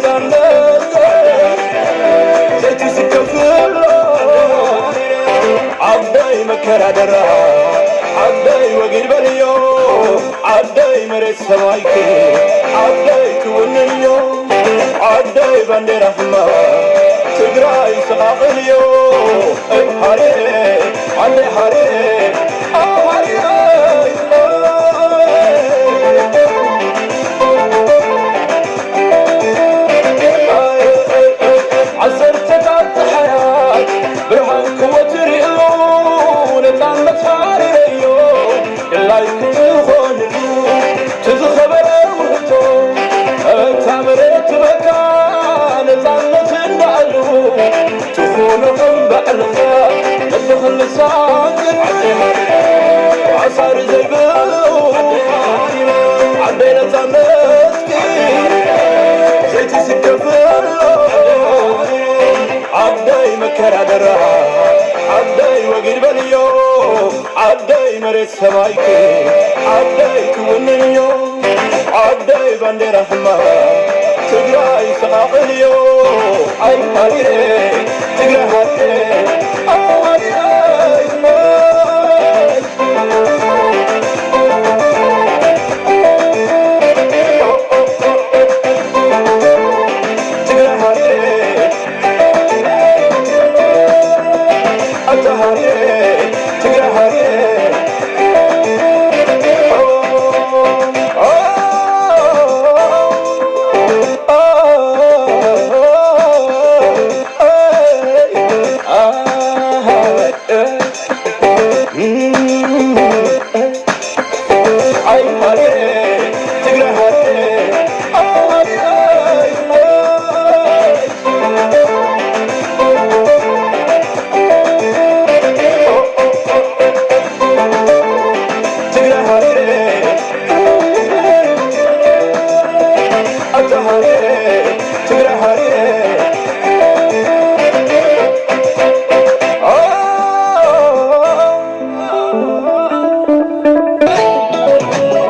ዛንደርገ ዘይትስከፍሎ ዓደይ መከራ ደራ ዓደይ ወጊድ በልዮ ዓደይ መሬት ሰማይኪ ዓደይ ክውንንዮ ዓደይ ባንዴራኽማ ትግራይ ሰቓቕልዮ እብ ሃርየ ዓደይ ሃርየ ኣብ ሃርየ ዓሰርተታት ፀሓያት ብርሃን ክወትር እዩ ነፃነት ሃሪረዮ ድላይ ክትኾንሉ ትዝኸበረ ውህቶ እታ መሬት ትበካ ነፃነት እንዳኣሉ ትኾኖ ከም ባዕልኻ እብኽልሳን ኣሳሪ ዘይብሉ ዓደይ ነፃነትኪ ዘይትስከፍሎ ዓደይ መከራ ደራ ዓደይ ወጊድ በልዮ ዓደይ መሬት ሰማይኪ ዓደይ ክውንንዮ ዓደይ ባንዴራኽማ ትግራይ ሰቓቕልዮ ኣይ ሃሪረ ትግራይ ሃሪረ ኣይ ሃሪረ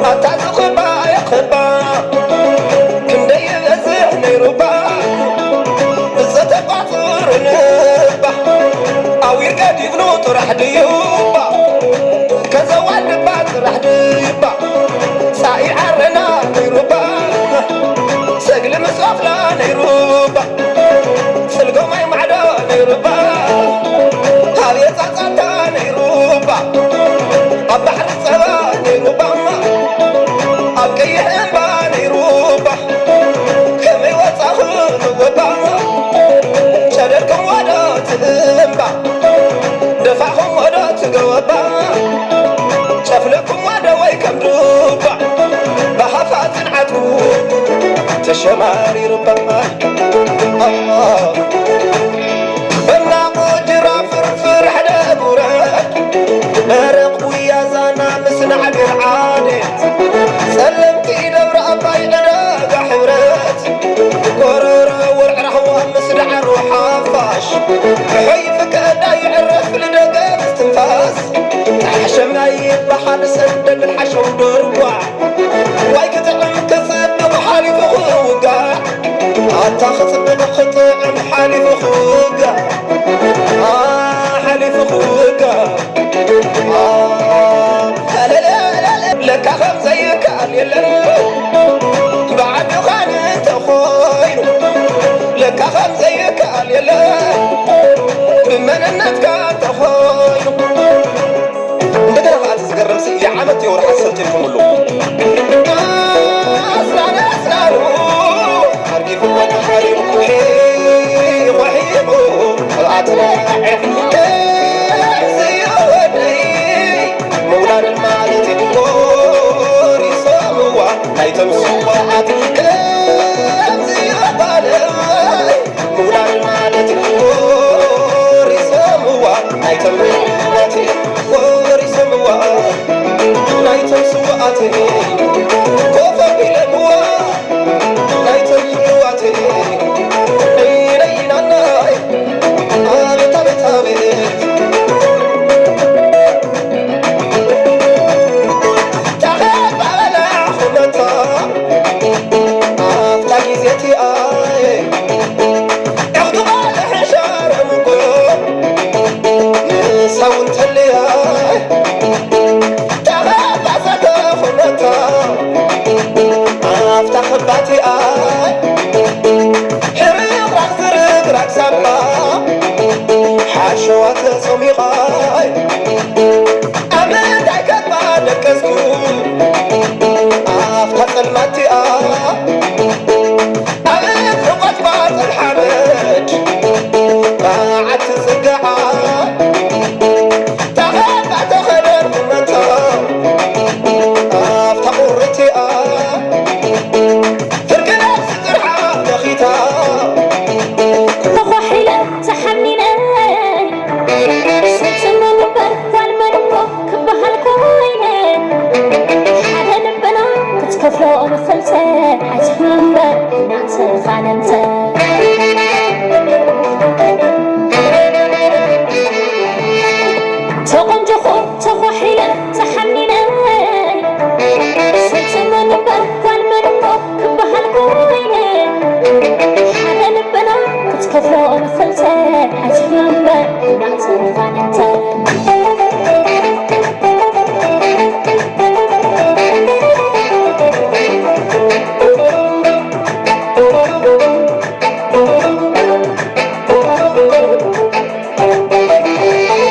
ኣታ ዝኽባ የኽባ ክንደይ ይበዝሕ ነይሩባ ብዘተቋፅሩ ንባ ኣዊር ገዲፍኑ ጥራሕ ድዩባ ከዘዋድባ ጥራሕ ድዩባ ሳኢ ዓረና ነይሩባ ሰግሊ ምስ ኣኽላ ነይሩባ ጽልጎማይ ማዕዶ ነይሩባ ኣብ የጻጻታ ነይሩባ ኣብ ባሕሪ ጸባ ነይሩባ ኣብ ቀይሕ እምባ ነይሩባ ከመይ ወጻኹ ንወባ ጨደርኩም ወዶ ትእምባ ደፋኹም ወዶ ትገወባ ጨፍለኩም ወዶ ወይ ከም ዱባ ብሃፋ ጽንዓቱ ተሸማሪሩባ በናቑ ጅራ ፍርፍር ሕደ ጉረ መረቕ ጉያ ዛና ምስ ናዕቤር ዓዴት ጸለምቲ ደብረ ኣባይ ዕዳጋ ሕብረት ጎረሮ ወርዒ ራህዋ ምስ ዳዕሮ ሓፋሽ ሕይ ፍቀዳ ይዕረፍ ልደገ ምስትንፋስ ሓሸም ኣይበሃል ሰደድ ሓሸው ደርጓ ዋይ ክጥዕም ክጽብቕ ሓሊፉ ክውጋዕ ኣታ ክጽብቕ ክጥዕም ሓሊፉ ክውጋዕ ሓሊፉ ክውጋዕ ለካ ከም ዘይከኣል የለን ብዓድኻን እንተኾይኑ ለካ ከም ዘይከኣል የለን ብመንነትካ እንተኾይኑ እንደገና ከዓ እቲ ዝገርም ሲ የዓመት የወርሓት ሰልጢንኩምሉ ኣስራነ ኣስራሩ ኣርጊፉ ወተሓሪሩ ሒቑ ሒቑ ኣትናዒ ከምዚ ወደይ ምውላድ ማለት እዩ ኮሪሶምዋ ናይቶም ስዋኣት ከምዚ ባለ ምውላድ ማለት እዩ ወሪሶምዋ ናይቶም ስውኣት ወሪሶምዋ ናይቶም ስውኣት ፋነንተ ተቆንጆኹ ተኾሒለ ተሓኒነ ሰይትመን እምበር ጓል መን እሞ ክበሃል ኮይነ ሓደ ልብና ክትከፍሎ ንኽልተ ኣጅብምበር ናቱ ፋነንተ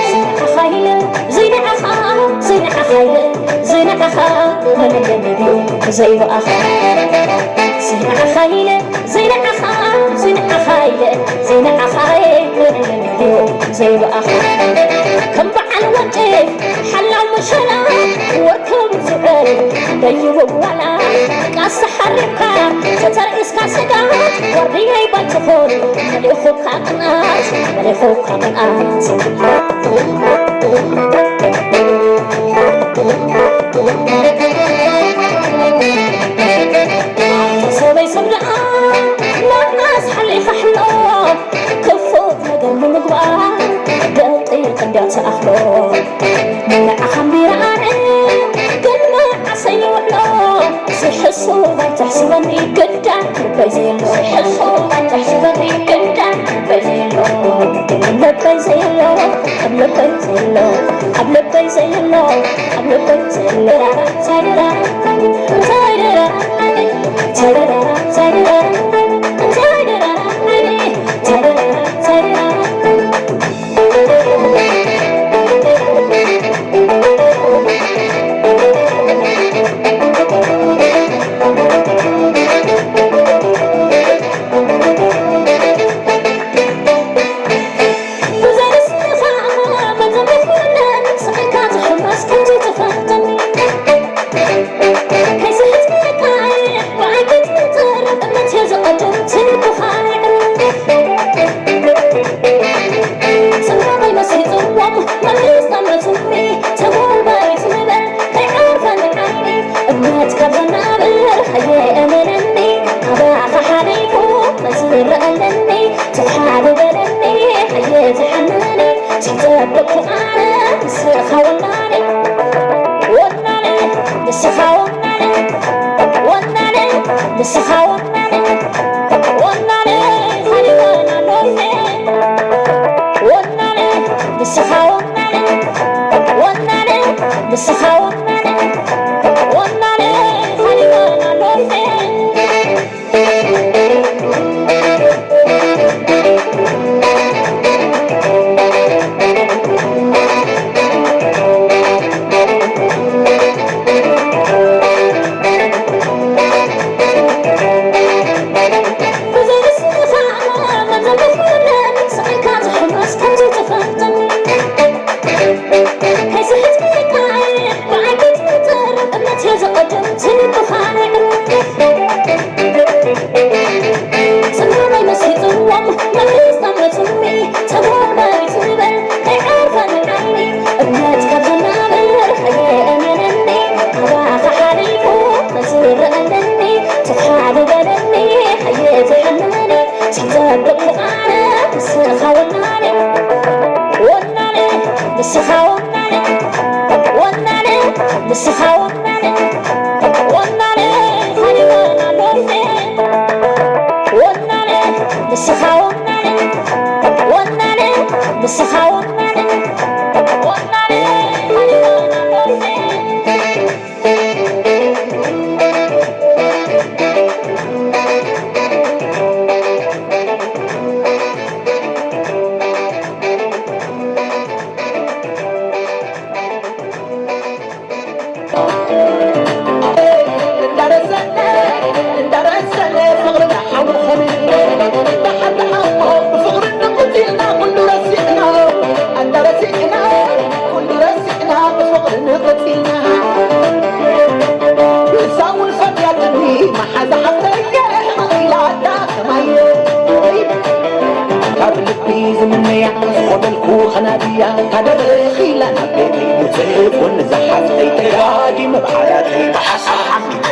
ዘይንዓኻ ኢለ ዘይንዓኻ ዘይንዓኻ ኢለ ዘይንዓኻ መለለኒ ድዩ ዘይብኣኻ ዘይንዓኻ ኢለ ዘይንዓኻ ዘይንዓኻ ኢለ ዘይንዓኻ መለለኒ ድዩ ዘይብኣኻ ከም በዓል ወንጭፍ ሓላው መሸላ ወርክብ ዝዕል ደይቡ ዋላ ቃስ ሓሪምካ ተተርኢስካ ስጋ ዋርድያይ ባይትኾን መሊኹካ ቅንኣት መሊኹካ ቅንኣት ሰበይ ሰብ ደኣ መዓስ ሓሊኻ ሕሎ ክፉእ ነገር ንምግባር ደቂቕ እንድያ ትኣኽሎ ንዓኻ እምቢራ ኣነ ግን መዓሰይ ይውዕሎ ዝሕሱ ኣይትሕስበኒ ግዳ ልበይ ዘየሎ ዝሕሱ ኣይትሕስበኒ ግዳ ልበይ ዘየሎ ልበይ ዘየሎ ኣብ ልበይ ዘየሎ ኣብ ልበይ ዘየሎ ኣብ ልበይ ዘየሎ እንታይ ደራ እንታይ ደራ እንታይ ደራ እንታይ ደራ እንታይ ደራ እንታይ ደራ እንታይ ደራ ንስኻ ወናነ ወናነ ንስኻ ወናነ ወናነ ወናነ ወናነ ወናነ ንስኻ ወናነ ወናነ ንስኻ ወናነ ወናነ ወናነ ንስኻ ወናነ ወናነ ንስኻ ወናነ ወናነ ወናነ ንስኻ ወናነ ወናነ ንስኻ ወናነ ወናነ ካብ ልቢ ዝምነያ ዝኾነልኩ ኸናድያ ካደረኺላ ናብ ቤተይ ውፅእ ጎኒ ዝሓፍተይ ተጋዲመ ብዓያተይ ብሓሳብ ሓሚመ